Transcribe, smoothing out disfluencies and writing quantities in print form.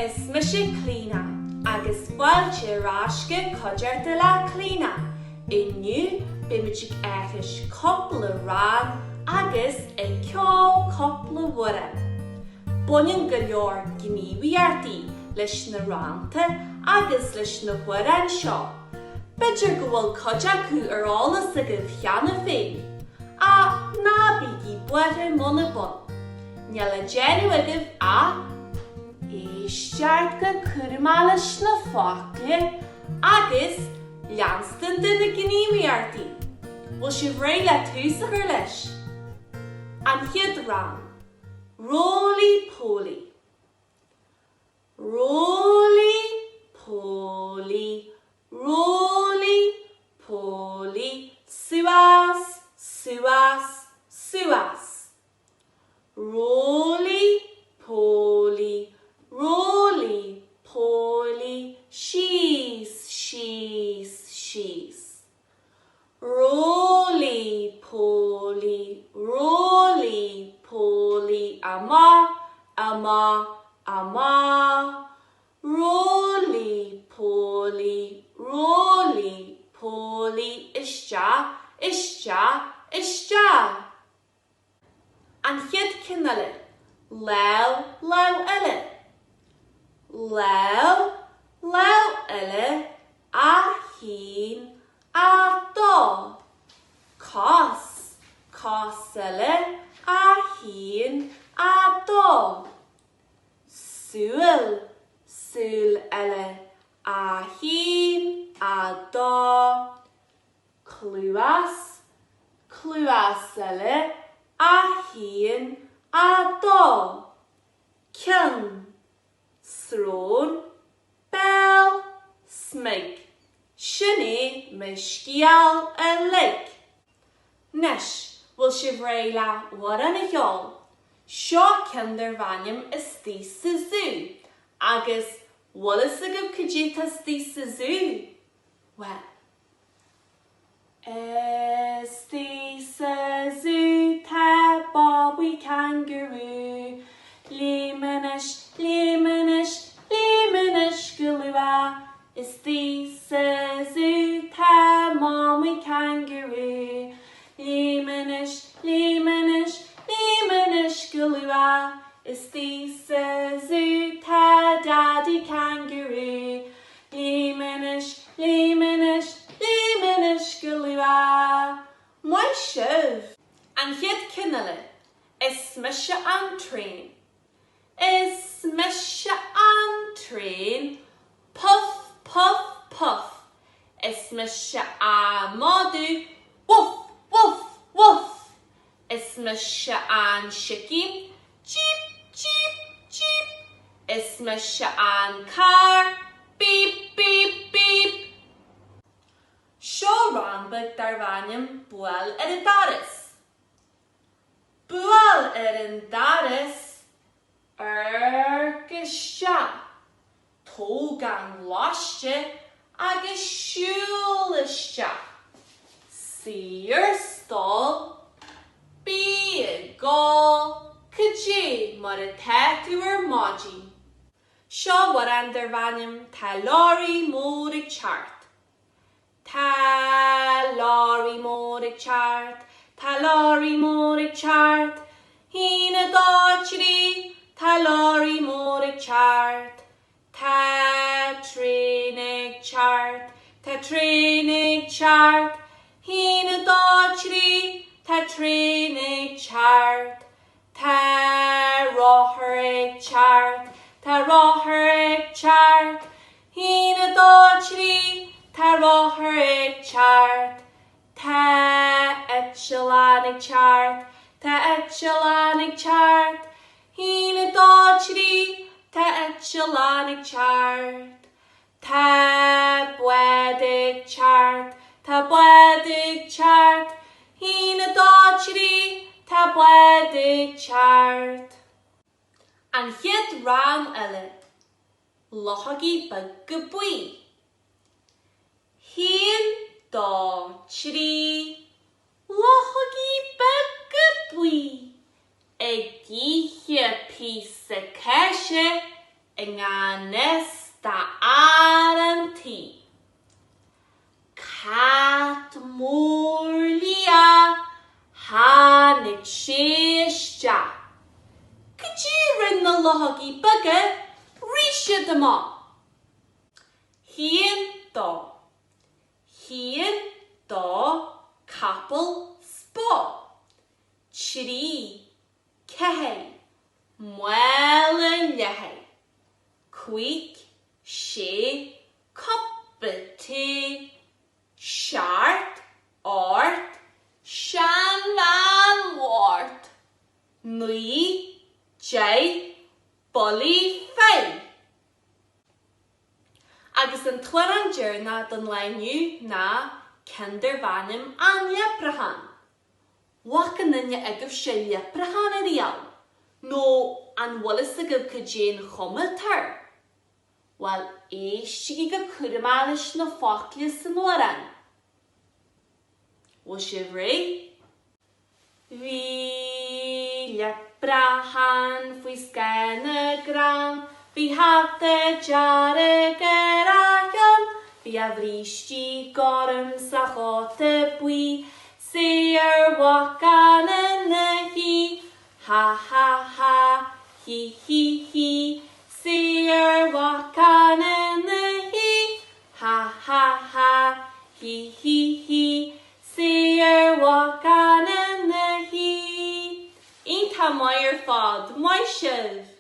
Is mise Clíona agus fáilte ar ais go Cuideachta le Clíona. Inniu beimid ag aithris cúpla rann agus ag ceol cúpla amhrán. Baineann go leor gníomhaíochtaí leis na rannta agus leis na hamhráin seo. B'fhéidir go bhfuil cuid acu ar eolas agaibh cheana féin, ach ná bígí buartha muna bhfuil. Níl le déanamh agaibh ach éisteacht go cúramach leis na focla agus leanstan de na gníomhaíochtaí. Bhfuil sibh réidh le tús a chur leis? An chéad rann, Roly Poly. Roly poly, roly poly, suas, suas, suas. Roly poly, roly poly, síos, síos, síos. Roly poly, roly poly, amach, amach, amach. Roly poly, roly poly, isteach, isteach, isteach. An chéad ceann eile, lámh, lámh eile. Lámh, lámh eile, a haon, a dó. Cos, cos eile, a haon, a dó. Súil, súil eile, a haon, a dó. Cluas, cluas eile, a haon, a dó. Ceann, srón, béal, smig. Sin é mo scéal uilig. Anois, bhfuil sibh réidh le hamhrán a cheol? Seo ceann darb ainm Istigh sa Zú. Agus bhfuil fhios agaibh cad é atá istigh sa zú? Bhuel. Istigh sa zú tá Babaí Cangarú. Léim anois, léim anois, léim anois go luath. Istigh sa zú tá Mamaí Cangarú. Léim anois, léim anois, léim anois go luath. Istigh sa zú tá Daidí Cangarú. Léim anois, léim anois, léim anois go luath. Maith sibh! An chéad ceann eile, Is mise an traein. Is mise an traein, puf, puf, puf. Is mise an madadh, woof, woof, woof. Is mise an sicín, Cheep, cheep, cheep. Is mise an carr, Beep, beep, beep. Seo rann beag darb ainm Buail ar an Doras. Buail ar an doras, amharc isteach. Tóg an laiste agus siúil isteach. Suigh ar stól, bí ag gol, cad é mar atá tú ar maidin? Seo amhrán darb ainm Tá Leoraí Mór ag Teacht. Tá leoraí mór ag teacht, tá leoraí mór ag teacht, Haon, a dó, trí, tá leoraí mór ag teacht. Tá traein ag teacht, tá traein ag teacht, Haon, a dó, trí, tá traein ag teacht. Tá rothar ag teacht, tá rothar ag teacht, Haon, a dó, trí, tá rothar ag teacht. Tá eitleán ag teacht, tá eitleán ag teacht, Haon, a dó, trí, tá eitleán ag teacht. Tá bád ag teacht, tá bád ag teacht, Haon, a dó, trí, tá bád ag teacht. An chéad rann eile, Luchógaí beaga buí. Haon, dó, trí, Luchógaí beaga buí ag ithe píosa cáise i ngan. sé isteach. Cad é a rinne na luchógaí beaga? Rith siad amach. Haon, dó. Haon, dó, capall 's bó. 3, 4, mála leathair. 5, 6, cupa tae. 7, 8, seanbhean bhocht. 9, 10, bullaí féith. Agus an t-amhrán deireanach don lá inniu ná ceann darbh ainm An Leipreachán. Bhfaca aon duine agaibhse leipreachán ariamh? Nó an bhfuil fhios agaibh cad é an chuma atá air? Bhuel, éistigí go cúramach leis na focla san amhrán. Bhfuil sibh réidh? Bhí leipreachán faoi scáth na gcrann, Bhí hata dearg ar a cheann, Bhí a bhrístí gorm 's a chóta buí, 'S é ar bhacán ina shuí. Ha ha ha, hí hí hí, 's é ar bhacán ina shuí. Ha ha ha, hí hí hí, 'S é ar bhacán ina shuí. Iontach maith ar fad, maith sibh!